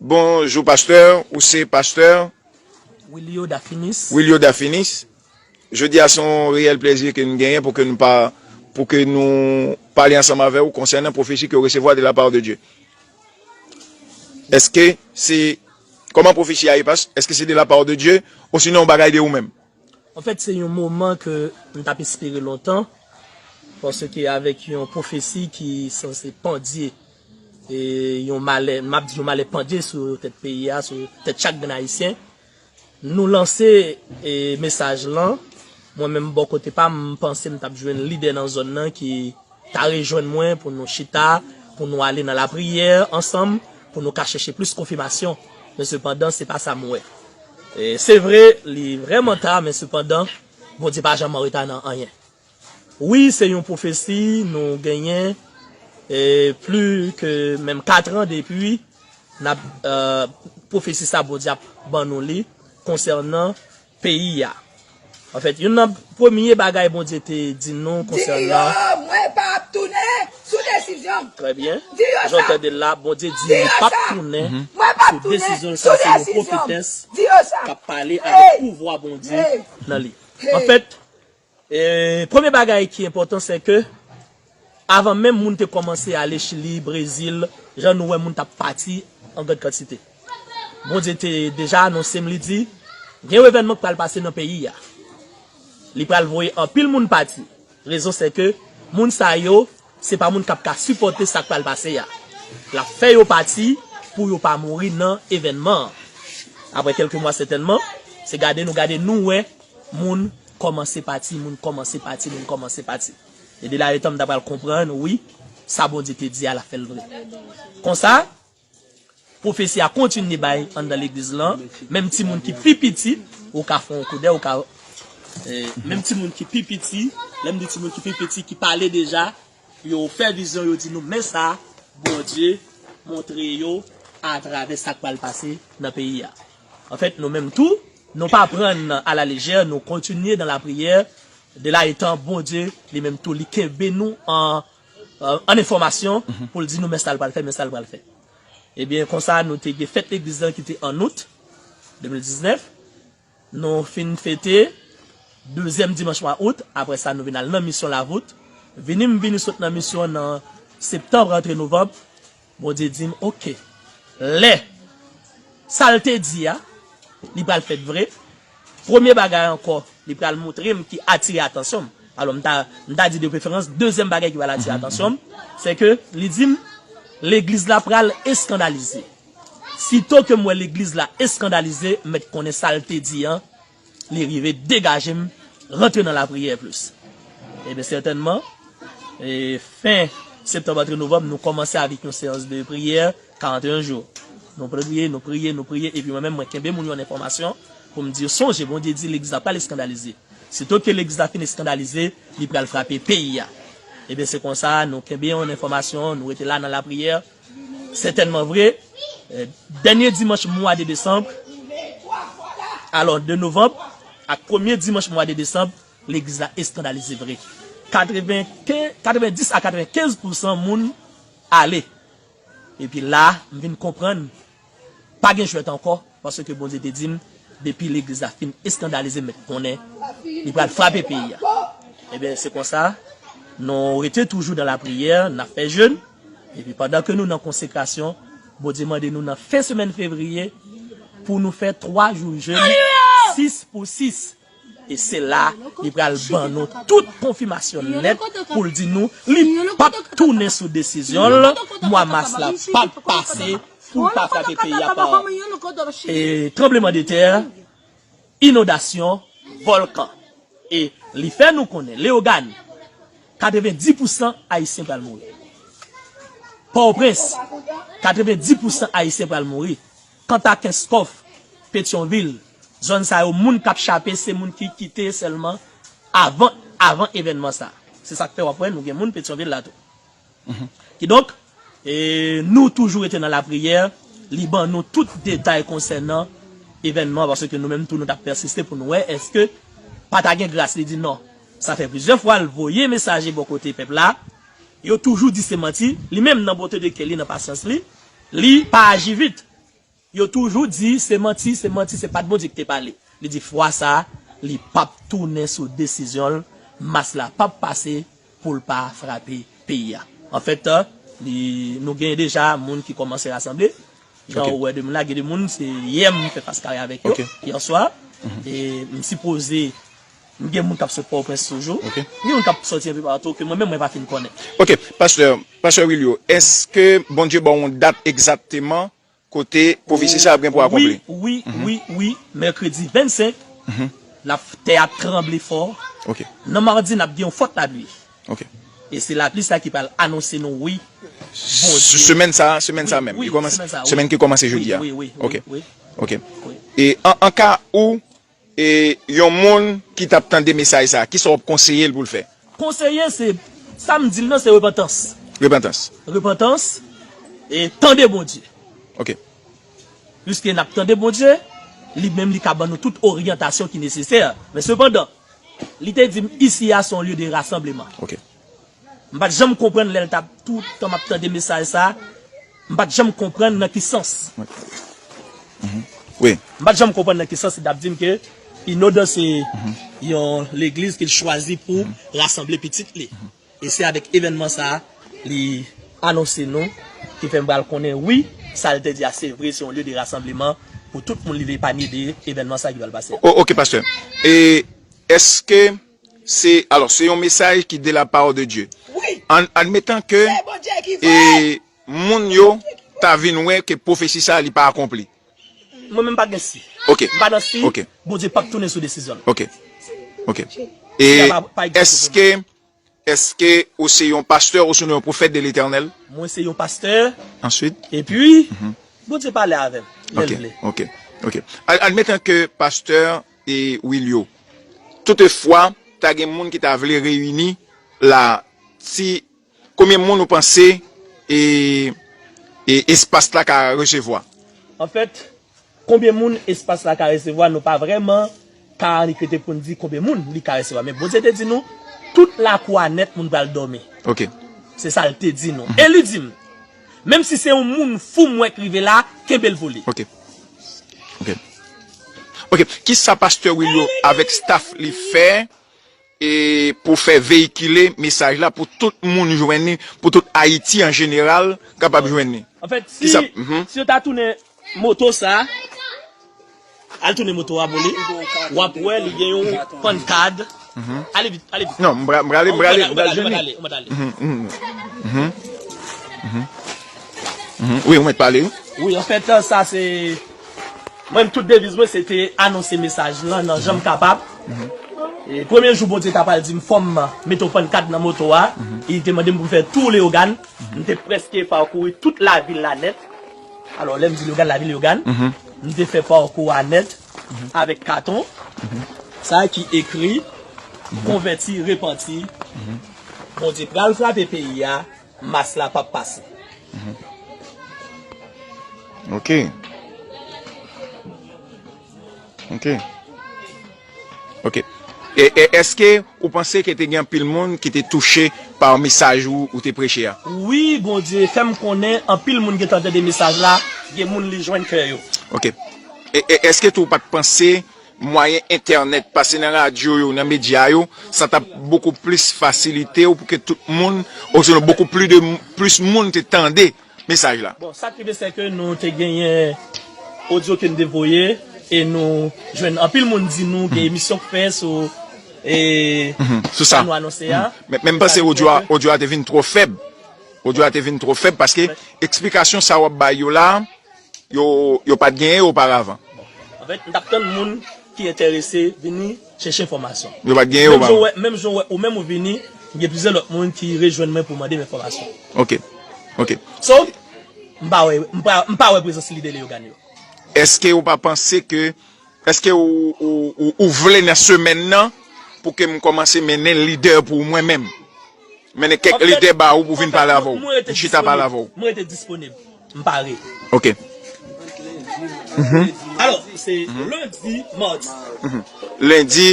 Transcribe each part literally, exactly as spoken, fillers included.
Bonjou pastè, ou se pastè Wilio Dafinis. Wilio Dafinis. Jodi a se yon reyèl plezi ke nou genyen pou ke nou pa pou ke nou pale ansanm avè w konsènan pwofesi ke w resevwa de la part de Dieu. Èske se kòman pwofesi a ye pas? Èske se de la part de Dieu ou sinon yon bagay de ou menm? Anfèt, se yon moman ke m t ap espere lontan, paske avèk yon pwofesi ki sanse pandye e yon malè, m ap di yon malè pandye sou tèt peyi a, sou tèt chak grenn Ayisyen. Nou lanse e, mesaj lan. Mwen menm bò kote pa m, m panse m t ap jwenn lidè nan zòn nan ki ta rejwenn mwen pou nou chita, pou nou ale nan lapriyè ansanm, pou nou ka chèche plis konfimasyon. Men sepandan, se pa sa m wè. E, se vre, li vrèman ta, men sepandan, Bondye pa janm anreta nan anyen. Wi, se yon pwofesi nou genyen e, pli ke menm kat an depi n ap e, pwofesi sa Bondye ap ban nou li konsènan peyi a. Anfèt, youn nan premye bagay Bondye te di nou konsènan. Di yo, mwen p ap tounen sou desizyon m. Trè byen. Di yo sa. Jan w tande l la, Bondye di li p ap tounen sou desizyon l. Sa se yon pwofetès k ap pale avèk pouvwa Bondye nan li. Anfèt, e, premye bagay ki enpòtan, se ke avan menm moun te kòmanse ale Chili, Brezil, jan nou wè moun t ap pati an grann kantite. Bondye te deja anonse m, li di, gen yon evènman k pral pase nan peyi a. Li pral voye anpil moun pati. Rezon se ke moun sa yo, se pa moun k ap ka sipòte sa k pral pase a. L ap fè yo pati pou yo pa mouri nan evènman an. Apre kèlke mwa sètènman, se gade nou gade nou wè moun kòmanse pati, moun kòmanse pati, moun kòmanse pati. E de la etan m ta pral konprann, wi, sa Bondye te di a, l ap fè l vre. Konsa, pwofesi a kontinye bay anndan legliz lan, menm timoun ki pi piti, ou ka fè yon koudè, ou ka. E, menm timoun ki pi piti, lè m di timoun ki pi piti, ki pale deja, yo fè vizyon, yo di nou, men sa, Bondye montre yo atravè sa k pral pase nan peyi a. Anfèt, nou menm tou, nou pa pran alalejè, nou kontinye nan lapriyè, de la etan Bondye, li menm tou, li kenbe nou an, an enfòmasyon pou l di nou men sa l pral fè, men sa l pral fè. Ebyen, konsa, nou te gen fèt legliz lan ki te an out de mil diznèf. Nou fin fete dezyèm dimanch mwa out, apre sa, nou vin al nan misyon Lavout. Vini m vini sot nan misyon nan septanm rantre novanm, Bondye di m, oke, lè sa l te di a, li pral fèt vre. Premye bagay ankò, li pral montre m ki atire atansyon m. Alò, m ta, m ta di de preferans, dezyèm bagay ki pral atire atansyon m, se ke li di m, legliz la pral eskandalize. Sito ke m wè legliz la eskandalize, m mèt konnen sa l te di an, li rive degaje m, rantre nan lapriyè plis. Ebyen, sètènman, e, fen septanm antre novanm, nou kòmanse avèk yon seyans de priyè karanteyen jou. Nou priye, nou priye, nou priye, epi mwen menm, mwen kenbe moun yo an enfòmasyon pou m di yo, sonje, Bondye di legliz la pral eskandalize. Sito ke legliz la fin eskandalize, li pral frape peyi a. Ebyen, se konsa, nou kenbe yo an enfòmasyon, nou rete la nan lapriyè. Sètènman vre, e, dènye dimanch mwa de desanm, alò, de novanm, ak premye dimanch mwa de desanm, legliz la eskandalize vre. Katrevenkenz, katrevenndis a katrevenkenz pousan moun ale. Epi la, m vin konprann, pa gen jwèt ankò, paske Bondye te di m, depi legliz la fin eskandalize, m mèt konnen, li pral frape peyi a. Ebyen, se konsa, nou rete toujou nan lapriyè, n ap fè jèn, epi pandan ke nou nan konsekrasyon, Bondye mande nou nan fen semèn fevriye, pou nou fè twa jou jèn, sis pou sis. E se la, li pral ban nou tout konfimasyon nèt pou l di nou, li p ap tounen sou desizyon l, mwa mas la p ap pase pou l pa frape peyi a pa, e, tranblemanntè, inondasyon, vòlkan. E li fè nou konnen, Leyogàn, katrevenndis pousan Ayisyen pral mouri. Pòtoprens, katrevenndis pousan Ayisyen pral mouri. Kanta Kenskòf, Petyonvil, zòn sa yo, moun k ap chape, se moun ki kite sèlman avan, avan evènman sa. Se sa k fè w ap wè nou gen moun Petyonvil la tou. Kidonk, e, nou toujou rete nan lapriyè, li ban nou tout detay konsènan evènman, paske nou menm tou nou t ap pèsiste pou nou wè èske pa ta gen gras. Li di non. Sa fè plizyè fwa l voye mesaje bò kote pèp la, yo toujou di se manti, li menm nan bonte de kè li, nan pasyans li, li pa aji vit. Yo toujou di se manti, se manti, se pa t Bondye ki te pale. Li di fwa sa a, li p ap tounen sou desizyon l, mas la p ap pase pou l pa frape peyi a. Anfèt, li, nou gen deja moun ki kòmanse rasanble. Jan ou wè de moun la, gen de moun, se yè m fè fas kare avèk yo, yè swa. E m sipoze, m gen moun k ap sot Pòtoprens toujou. Gen moun k ap sòti enpe patou ke mwen menm mwen pa fin konnen. Ok, pastè, pastè Wilio, èske Bondye ba w yon dat egzakteman kote pwofesi sa ap gen pou akonpli? Wi, wi, wi, wi. Mèkredi vennsenk, n ap, tè a tranble fò. Nan madi, n ap gen yon fòt lapli. E se lapli sa ki pral anonse nou, wi, Bondye. Semèn sa, semèn sa menm. Li kòmanse, semèn ki kòmanse jodi a. Wi, wi, wi. Ok. E an, an ka ou, e yon moun ki t ap tande mesaj sa, kisa w ap konseye l pou l fè? Konseye, se, sa m di l nan, se repantans. Repantans. Repantans, e tande Bondye. Ok. Piske n ap tande Bondye, li menm li ka ban nou tout oryantasyon ki nesesè. Men sepandan, li te di m, isi a se yon lye de rasanbleman. Ok. M pa t janm konprann lè l t ap, tout tan m ap tande mesaj sa, m pa t janm konprann nan ki sans. Wi. M pa t janm konprann nan ki sans li t ap di m ke Inodan se yon legliz ke l chwazi pou rasanble pitit li. E se avèk evènman sa a, li anonse nou, ki fè m pral konnen, wi, sa l te di a se vre, se yon lye de rasanbleman pou tout moun li vle epanye de evènman sa a ki pral pase a. O, ok, pastè. E èske se, alò, se yon mesaj ki de la part de Dieu. Wi. An, admetan ke, e, moun yo ta vin wè ke pwofesi sa a li pa akonpli. Mwen menm pa gen si. Ok. M pa nan si. Ok. Bondye p ap tounen sou desizyon l. Ok. Ok. E èske, èske ou se yon pastè ou se yon pwofèt de Letènèl? Mwen se yon pastè. Answit? Epi, Bondye pale avè m lè l vle. Ok. Ok. Ad-, admetan ke pastè e Wilio, toutefwa, ta gen moun ki ta vle reyini la, si Konbyen moun ou panse e, e espas la ka resevwa? Anfèt, konbyen moun espas la ka resevwa, nou pa vrèman ka annik rete pou n di konbyen moun li ka resevwa. Men Bondye te di nou, tout lakou a nèt moun pral dòmi. Ok. Se sa l te di nou. E li di m, menm si se yon moun fou m wè k rive la, kenbe l pou li. Ok. Ok. Ok. Kisa pastè Wilio avèk staff li fè e pou fè veyikile mesaj la pou tout moun jwenn li, pou tout Ayiti an jeneral kapab jwenn li. Anfèt, si, si yo ta tounen moto sa, al tounen moto a pou li, w ap wè li gen yon pannkad. Ale vit, ale vit. Non, m prale, m prale, m prale, m prale jwenn li. Wi, ou mèt pale. Wi, anfèt, sa se Mwen, tout deviz mwen, se te anonse mesaj lan nan jan m kapab. E premye jou Bondye ta pral di m fò m mete yon pannkad nan moto a, li te mande m pou m fè tou Leyogàn. M te prèske pakouri tout lavil la nèt. Alò, lè m di Leyogàn, lavil Leyogàn. M te fè pakou a nèt avèk katon. Sa ki ekri, konvèti, repanti. Bondye pral frape peyi a. Mas la p ap pase. Ok. Ok. Ok. E, e èske ou panse ke te gen anpil moun ki te touche pa mesaj ou, ou te preche a? Wi, Bondye fè m konnen anpil moun gentan tande mesaj la, gen moun li jwenn kè yo. Ok. E, e èske tou ou pa t panse mwayen entènèt, pase nan radyo yo, nan medya yo, sa t ap bokou plis fasilite w pou ke tout moun, osnon bokou pli de, plis moun te tande mesaj la. Bon, sa k rive se ke nou te genyen odyo ke n te voye e nou jwenn anpil moun di nou gen emisyon k fè sou e sa nou anonse a. Men, men m panse odyo a, odyo a te vin twò fèb. Odyo a te vin twò fèb paske eksplikasyon sa w ap bay yo la, yo, yo pa t genyen oparavan. Anfèt, m t ap tann moun ki enterese vini chèche enfòmasyon. Yo pa t genyen oparavan. Menm jan w wè, menm jan w wè ou menm ou vini, gen plizyè lòt moun ki rejwenn mwen pou mande m enfòmasyon. Ok. Ok. So, m pa wè, m pa, m pa wè prezans lidè Leyogàn yo. Èske ou pa panse ke Èske ou, ou, ou, ou vle nan semèn nan pou ke m kòmanse mennen lidè pou mwen menm? Mennen kèk lidè ba ou pou vin pale avè w, pou chita pale avè w. Mwen rete disponib. M pare. Ok. Mhm. Alò, se lendi, madi. Mhm. Lendi,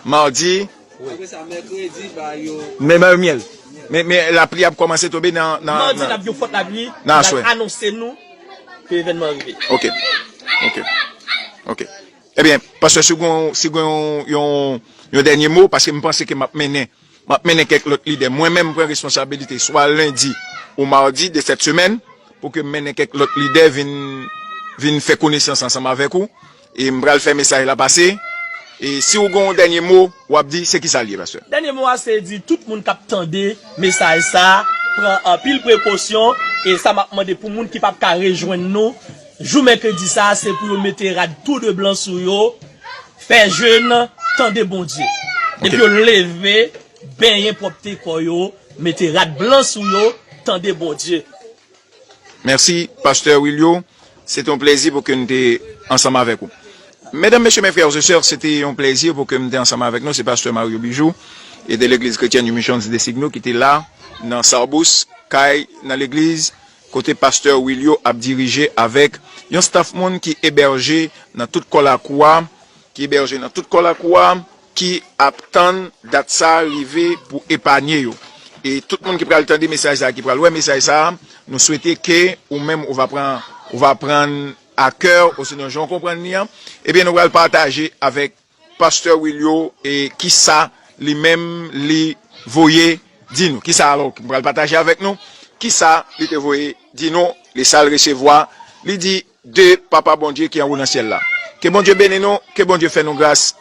madi. Mèkredi, ba yo. Men ba yo myèl. Men, men lapli ap kòmanse tonbe nan, nan, madi, n ap gen fòt lapli. Nan aswè. N ap anonse nou. Ke evènman an rive. Ok. Ok. Ok. Ebyen, pastè, si w gen, si w gen yon, yon, yon dènye mo, paske m panse ke m ap mennen, m ap mennen kèk lòt lidè. Mwen menm, m pran responsabilite, swa lendi ou madi de sèt semèn, pou ke m mennen kèk lòt lidè vin, vin fè konesans ansanm avèk ou. E m pral fè mesaj la pase. E si w gen yon dènye mo, w ap di, se ki sa l ye, pastè? Dènye mo a se di tout moun k ap tande mesaj sa a, pran anpil prekosyon, e sa m ap mande pou moun ki p ap ka rejwenn nou, jou mèkredi sa a, se pou yo mete rad tou de blan sou yo, fè jèn, tande Bondye. Epi yo leve, benyen pwòpte kò yo, mete rad blan sou yo, tande Bondye. Mèsi, pastè Wilio. Se te yon plezi pou ke n te ansanm avèk ou. Medam, mesye, mes frères et sœurs, se te yon plezi pou ke m te ansanm avèk nou. Se pastè Mario Bijou e de Legliz Kretyèn Mission de Signo ki te la nan Sarbous, kay nan legliz kote pastè Wilio ap dirije avèk yon staff moun ki ebèje nan tout kò lakou a, ki ebèje nan tout kò lakou a, ki ap tann dat sa a rive pou epanye yo. E tout moun ki pral tande mesaj sa a, ki pral wè mesaj sa a, nou swete ke ou menm ou va pran, ou va pran a kè, osinon jan w konprann li an, ebyen nou pral pataje avèk pastè Wilio e kisa li menm li voye di nou. Kisa alò, m pral pataje avèk nou kisa li te voye di nou, li sa l resevwa, li di de Papa Bondye ki anwo nan syèl la. Ke Bondye beni nou, ke Bondye fè nou gras.